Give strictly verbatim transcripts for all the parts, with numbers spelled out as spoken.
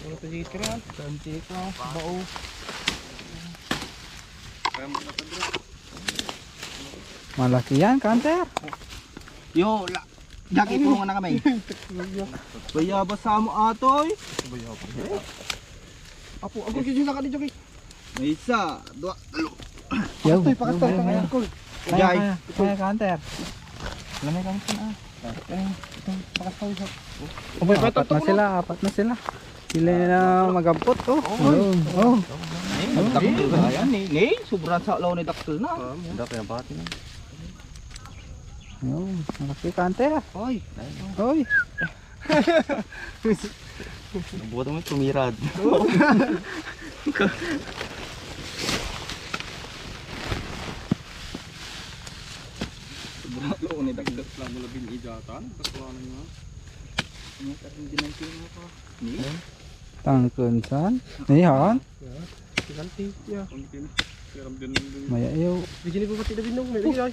Ano to dito yan? Saan dito? Bao. Malaki yan, Kanter. Yo, la. Jackie, pulong na kami. Bayabas sa mo, atoy. Apo, ako, kidyo na ka dito, Jackie. May isa, dua, talo. Yo, pakastay, pakastay, yo, yo, kaya, yo. Kaya, Jai. Kaya, kaya, Kanter. Lamay ka mo, ah. Ay, ito, pakastay, isa. Abay, apat na sila, apat na sila. Sila na magampot, oh. Oh. Oh. Ay, nagdakkel na yan, eh. Ni, sobrang sa law ni dakkel na. Hindi, pinabati na. Yo, malaki, Kanter. Oy. Oy. Nabuhat mo, tumirad. Sobrang law ni dakkel. Lang mo labing idatan, takuanan nga. Ano ka rin dinanti nga pa? Ni? Tangkon san? Nihan? Tiganti, ya. Maya iyo. Di gini bumati na binong, may lagi ay.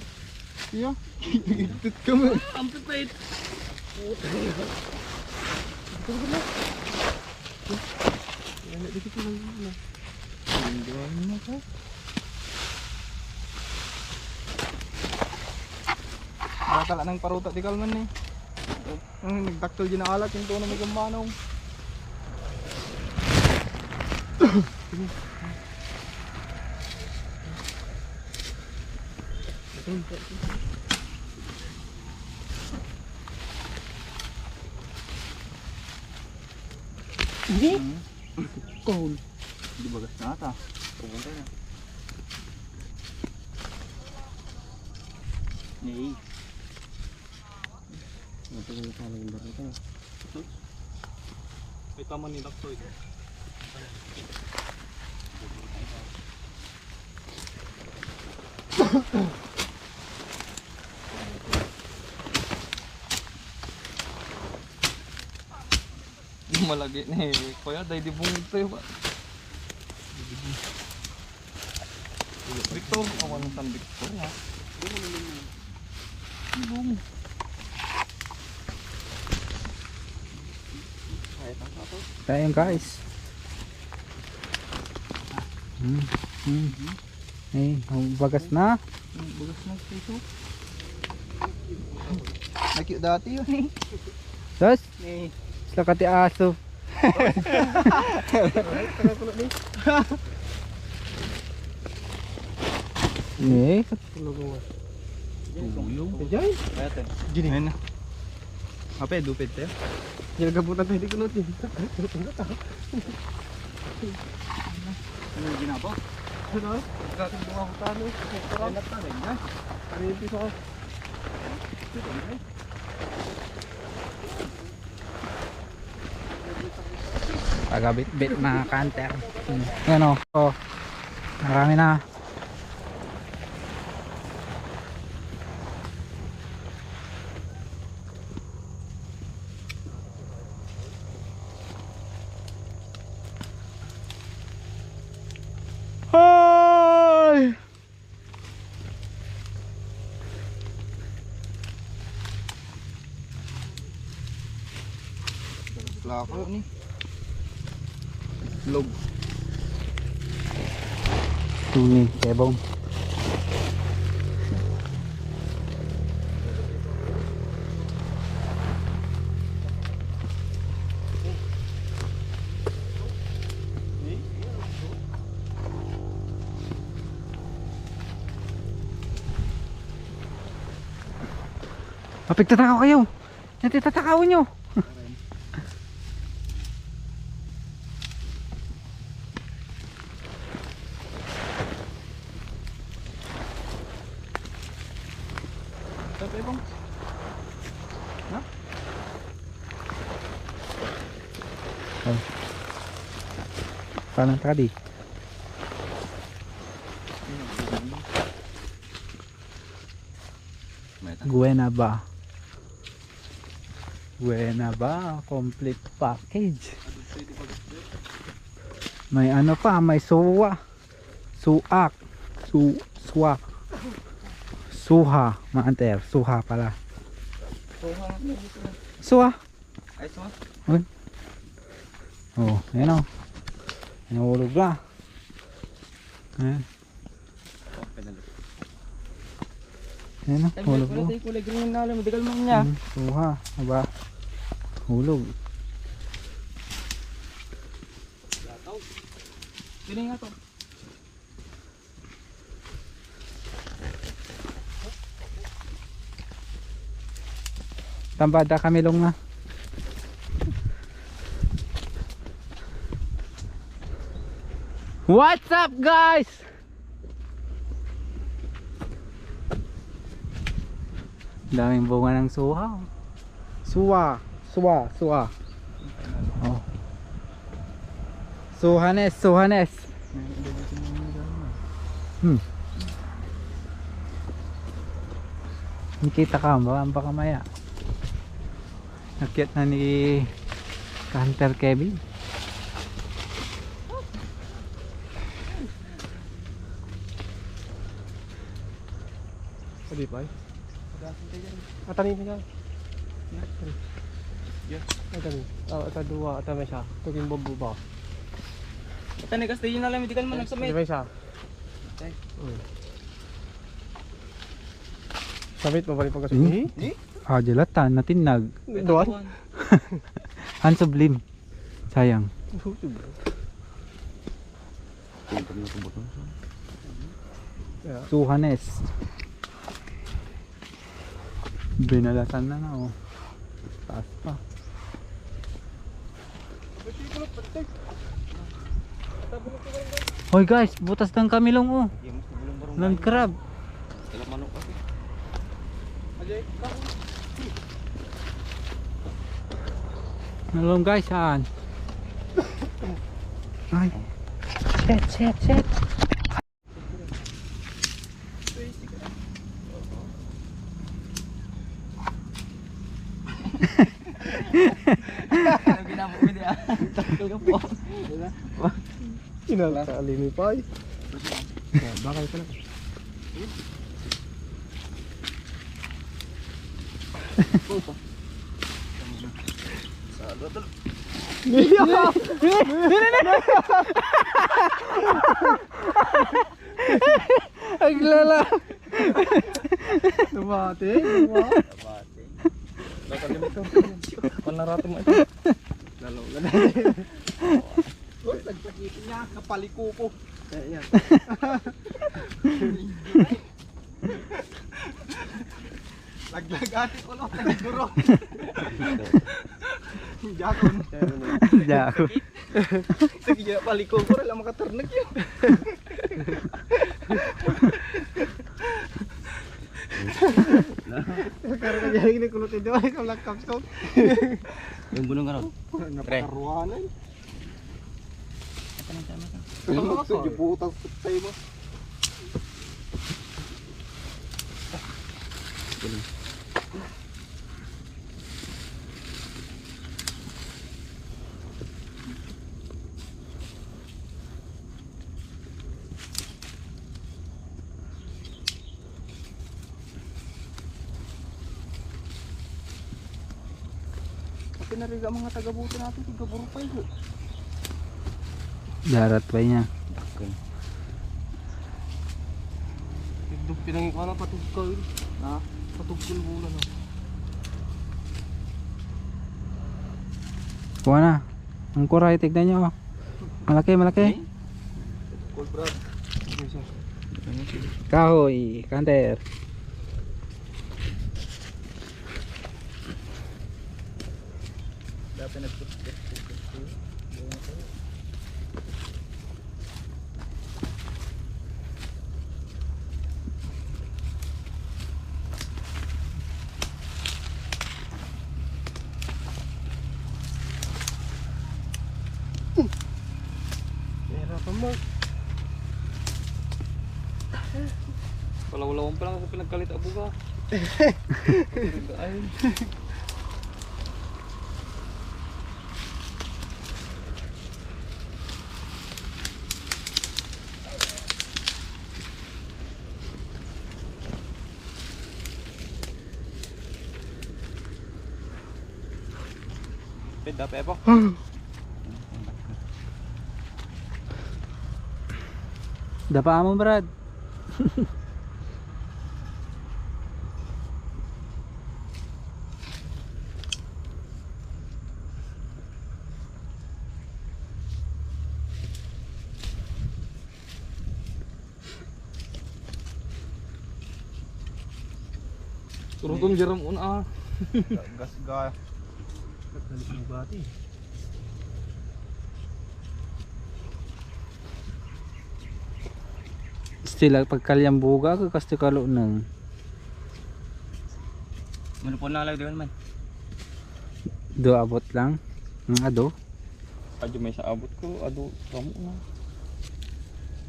Iya. Itut ka mo. Ang pipit. Ito ba na? Yan, dikit lang na. Ang gawa mo ka. Baka lang paruta, di kalman eh. Ang nagdakkel di naalat yung tuno may kumanong. Hindi? Cold. Di bagas na ata. Pupunta na. Ni. Ito yung kalang barita. Ito. May tama ni Daksoy. Malagi ni Kuya, day di bungog tayo ba? Victor, awan san Victor, ha? Bung. Ayan, guys. Hmm, hmm. Eh, oh, bagas na. Hmm, bagas na, guys, oh. Nakita dati yun, eh. Sus, eh, sila kati aso. Eh, tulog mo. Tulog. Diyan. Ayan, eh. Gini. Ayan na. Ape, dupit, eh. Ginagabutan tayo di kulot, eh. Ano yung ginagawa? Ano? Gatong mga butano. Ano pa rin, ha? Ano yung piso ka? Pagabitbit, mga kanter. Hmm. Yan, oh. Oh. Marami na. Hoy! Lako ni. Log. Tuni, kebong. Mapigtatakaw kayo. Natitatakaw nyo. Tapos, Bong. Ha? Oh. Paano ka di? Guenaba. Guenaba, complete package. May ano pa, may suwa. Suak. Su, suwa. Suha, maanter. Suha pala. Suha. Ay, suha. Uy. Oh, ayan o. Nahulog na. Ayan. Ayan na, hulog mo. Kulay green na lang, madigal mo niya. Hmm, suha, aba. Hulog. Pili nga to. Tambada kami, Long, na. What's up, guys? Daming bunga ng suha. Suwa, suwa, suwa. Oh. Suhanes, suhanes. Hmm. Nakita ka ba? Baka maya. Nakyat na ni Hunter Kevin. Adi pa eh. Atani na. Yan. Atani. Oh, ata dua, ata may isa. Tuging bombo ba? Atani, kasi yun na lang, hindi ka naman nagsamit. Adi may isa. Okay. Hmm. Samit mo ba rin pagkasunod? Hmm? Ni? Ah, jalatan, natinag. Duan? Ang sublim. Sayang. Ang sublim. Suhanes. Binalatan na na, oh. Taas pa. Hoy guys, butas ng kamilong, oh. Land crab. Manok kasi. Nalong guys, saan? Ay. Shit, shit, shit. Ano ginagawa mo diyan? Tatlo ka po. Inalta, alimi pa eh. Bakal ka na. Sa, sa, Aglala. Lumati, lumati. Nakalimot ka. Panarato mo ito. Lalo na. Uy, nagpagipin niya, napaliko ko. Kaya yan. Laglag ati ko, lo, nagduro. Jakon. Jako. Sige, paliko ko, wala makaturnog yun. Karga jari ni kulot ito, ay, sa Black Caps ko. Yung bunong ka ron. Napakaruanan. Ano, sa iyo, butas tayo mo. Pati nariga mga taga-buto natin, taga-burupay ko. Darat pa niya. Dakkel. Tigdog pinangikuan na patugkal. Ha? Patugkal bulan, ha? Kuha na. Ang kuray, tignan nyo, oh. Malaki, malaki. Cool, Brad. Kahoy, kanter. Dati nagput-, Pero ka mo. Palawlawan pa lang ako pinagkalit a buga. Ay. Pwede, pepo. Dapa mo, Brad. Turutom jaram un, ah. Gas, gas. Nagkalit ng bati. Still, pagkalyang buga, kasto kalunang. Manupon na lang, di man. Do abot lang. Ang ado. Adyo may sa abot ko, adu, kamo na.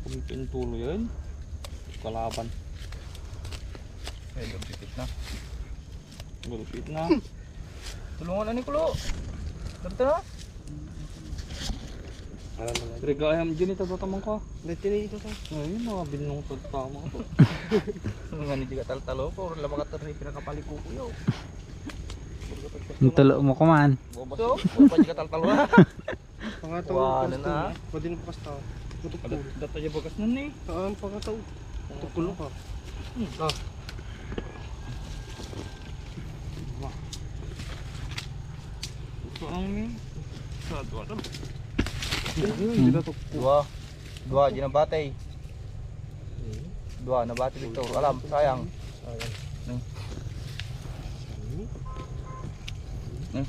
Kung pintulo yan, kalaban. Ay, lumipit na. Lumipit na. Tulungan ani, kulo. Dito na. Alam mo na. Riga ayam dyan, ito, bata man ka. Dito na, dito ka. Ayun, mga binlong sa tama ko. Mga ni Jiga Taltalo ko, wala makatarni, pinakapaliko ko yun. Ang tulo mo kuman. So, wala pa Jiga Taltalo, ha? Pangataw. Wala na. Pwede na bukas tao. Butok po. Data niya bagas nun eh. Saan pangataw? Butok po ka. Hmm. Ah. Wah. Ito ang ni. Sa dua to. Hindi na to. Dua. Dua, di nabatay. Dua, nabati dito. Alam, sayang. Sayang. Hmm. Hmm.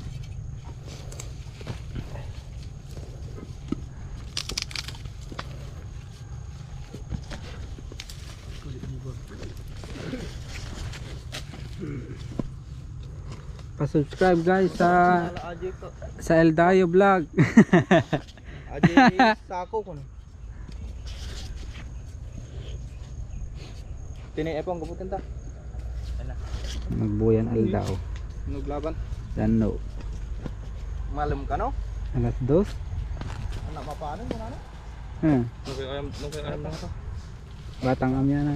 Pa-subscribe, guys, sa, sa Eldayo Vlog. Adi sako kun. Tini epong gabutan ta. Nagbuyan aldaw. Naglaban. Dano. Malem ka, no? Alas dos. Anak mapanen mo na, no? Hmm. Nung kaya ayam, nung kaya ayam na ka. Batang amya na.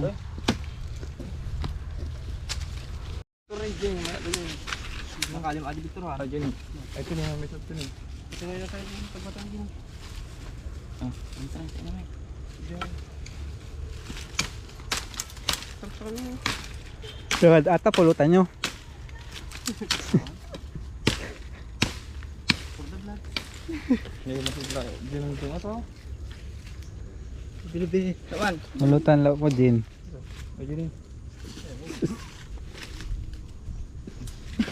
Nakalim adi Victor, ha? Ay, dyan. Ay, ito na, may sabto na. Ito na yung kayo, pagbatang din. Oh, ito na, ito na. Diyan. Saksakan mo. Tungod ata pulutan nyo. For the vlog. Hindi, hindi lang ito. Binibi. Kawan. Pulutan lang ko din. Ayun eh.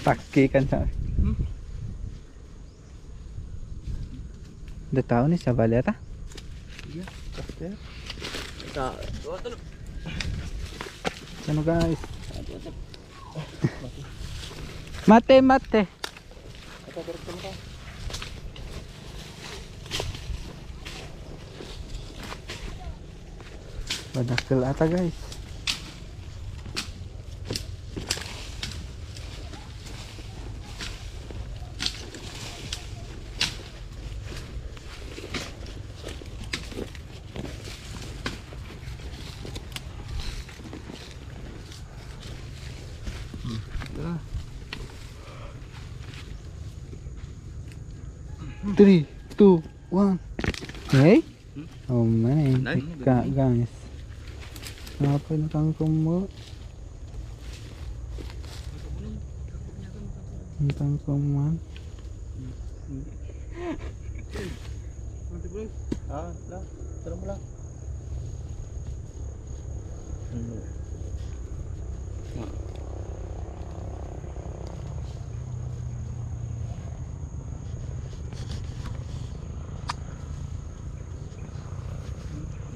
Taki kan sa. Da tao ni sa bali ata. Sa, Ano guys? Mate, mate. Madakkel ata guys. Three, two, one. Hey? Oh man, eh. Nice. Ika, guys. Apa yung kangkong mo? Ang kangkong man. Ah, la. Tara mo lang.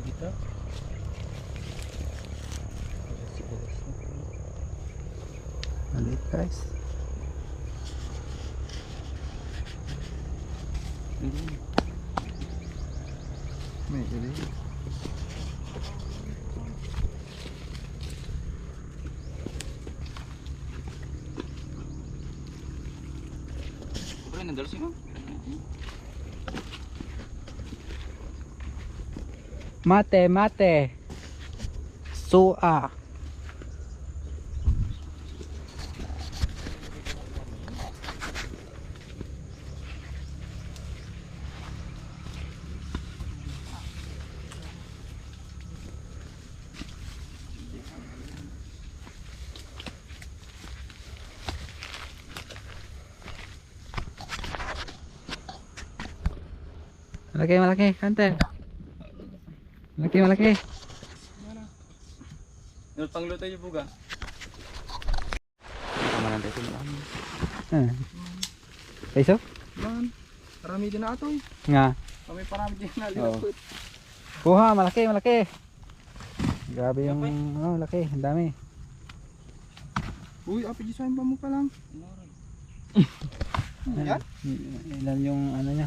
Dito. Maliit guys. Hindi. May ilim. Pre, nandal sino? Mate, mate. Sua. Malaki, malaki, Hunter. Malaki, malaki. Yung pangluto yung buga. Tama lang tayo, tama lang. Ah. Kaiso? Man, parami din na ito eh. Nga. Kami parami din na Oo. linapit. Kuha, malaki, malaki. Grabe yung, ano, laki. Ang dami. Uy, api di sa pa mo pa lang. Yan? Ilan yung, ano niya?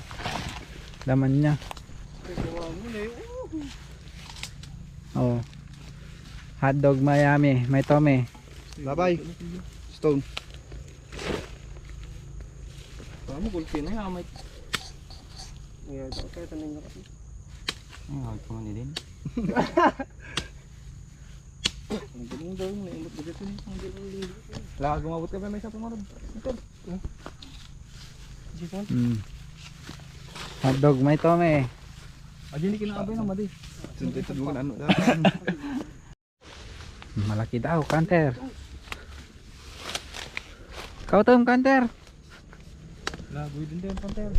Laman niya. Ay, gawa mo na eh. Oh. Hotdog Miami, may tome. Babay. Stone. Parang mo gulpi na yan, may. Ngayon, okay, tanong na kasi. Ay, hawak ko man din. Ang galing daw, may imot na dito, ang galing din. Wala, gumabot ka pa may isa pumarod. Ito. Di ko. Mm. Hotdog, may tome. Ah, di kinaabay na, madi. Sundito mo ano. Malaki daw, Hunter. Kautom, Hunter. Lagoy din tayo, Hunter.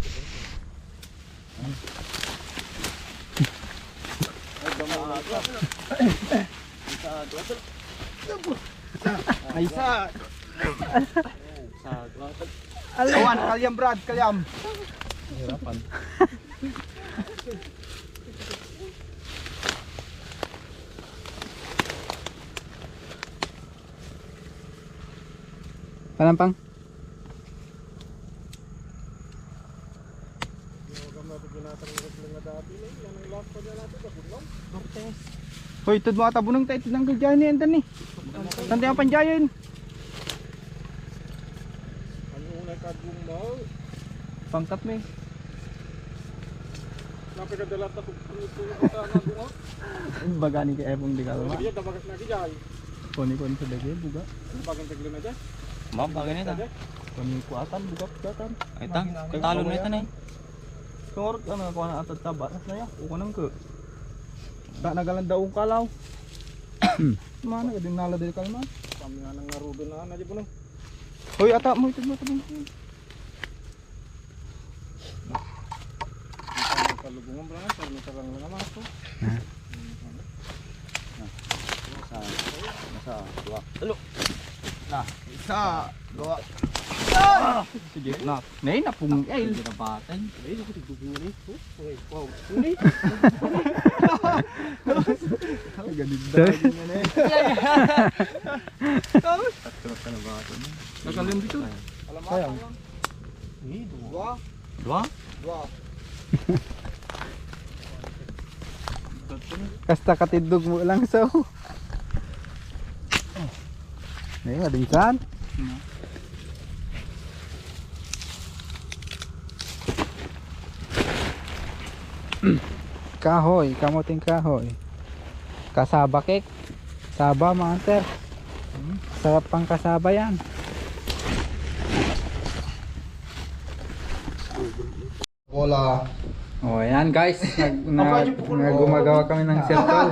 Ay, sa. Awan, kalyam, Brad, kalyam. Hirapan. Palampang. Hoy, tud mga tabunang tayo, tinanggol dyan ni Andan ni. Tanti ang panjayan. Ano na kadung mo? Pangkat mi. Napagadalat na kung pruto yung bata na bunga. Bagani kay Ebong di kalma. Hindi, dabagas na di dyan. Kuni-kuni sa dagay, buga. Bagang tagli na dyan. Ma'am, bagay na ito. Kuni kuatan, buga, bugatan. Ay, ta. Talon na ito na eh. Kung orot ka na, kuha na atat ka, batas na yan. Kukunan ko. Da, nagalan daw kalaw. Mana, kadin nala diri kalman. Kami nga nang narugi na, na di puno. Hoy, ata mo, ito mo, ito mo. Kalubungan pala nga, sarang lang naman ako. Ha? Isa, isa, dua. Tulo. Na, isa, dua. Ah! Sige na. Nay, napung-, ay, ginabatay. Ay, naku, tigdugdungan eh. Oh, okay, wow. Uli. Ganun daw, ganyan eh. Tapos? Tatlo ka na ba ito? Nagkalim dito. Sayang. Eh, dua. Dua? Dua. Dua. Kasta katiddog mo lang, so. Ay, madingsan. Kahoy, kamuting kahoy. Kasaba cake. Saba, mga hunter. Sarap pang kasaba yan. Wala. Oh, ayan guys, nag, na, Ang pwede pukul na mo. Gumagawa kami ng circle.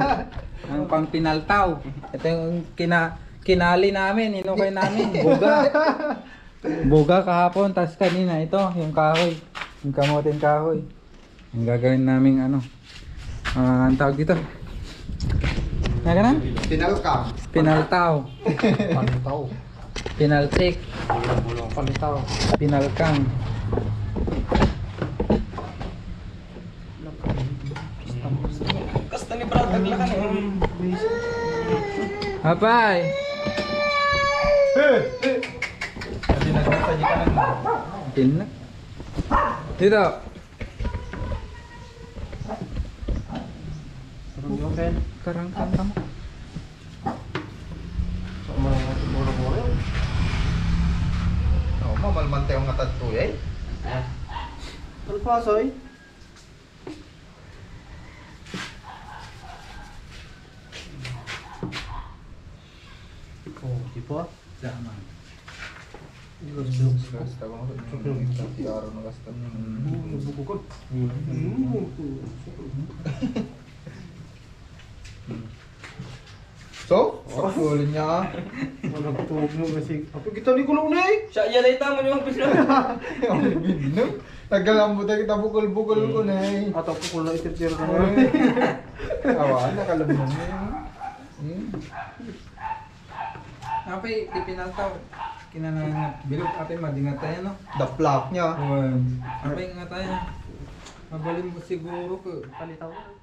Ang pangpinaltaw. Ito yung kina, kinali namin, inukay namin. Buga. Buga kahapon, tas kanina ito, yung kahoy. Yung kamoting kahoy. Ang gagawin naming ano, ah, ang tawag dito? Ano ka na? Pinalkang. Pinaltaw. Pantaw. Pinaltik. Bulong-bulong. Pantaw. Pinalkang. Kasta ni Brad, aglakan eh. Apay! Pati na sa di ka nang Tin na. Dito. Sarap yung pen. Karang, karang, karang. Sa mga mura-mura yun. Oo, mamalman tayo nga tadto, eh. Ah. Ano pa, Soy? Oh, di ba? Daman. Hindi ko gusto. Gasta ko nga. Hindi ko gusto. Hindi ko gusto. Hindi ko gusto. So, oh, ulit niya. Wala ko tulog mo kasi. Apo, kita ni kulong na eh. Siya, yan ay tama ni Mang Pino. Ang bibig, no? Nagkalambo tayo kita bukol-bukol ko na eh. Ato ko kung na itirtira na. Awa, nakalabnan mo yun. Hmm. Apay, ti pinaltaw. Kinanangat. Bilog, apay, madingat tayo, no? The flap niya. Uwan. Apay, nga tayo. Mabalin mo siguro ko. Palitaw na.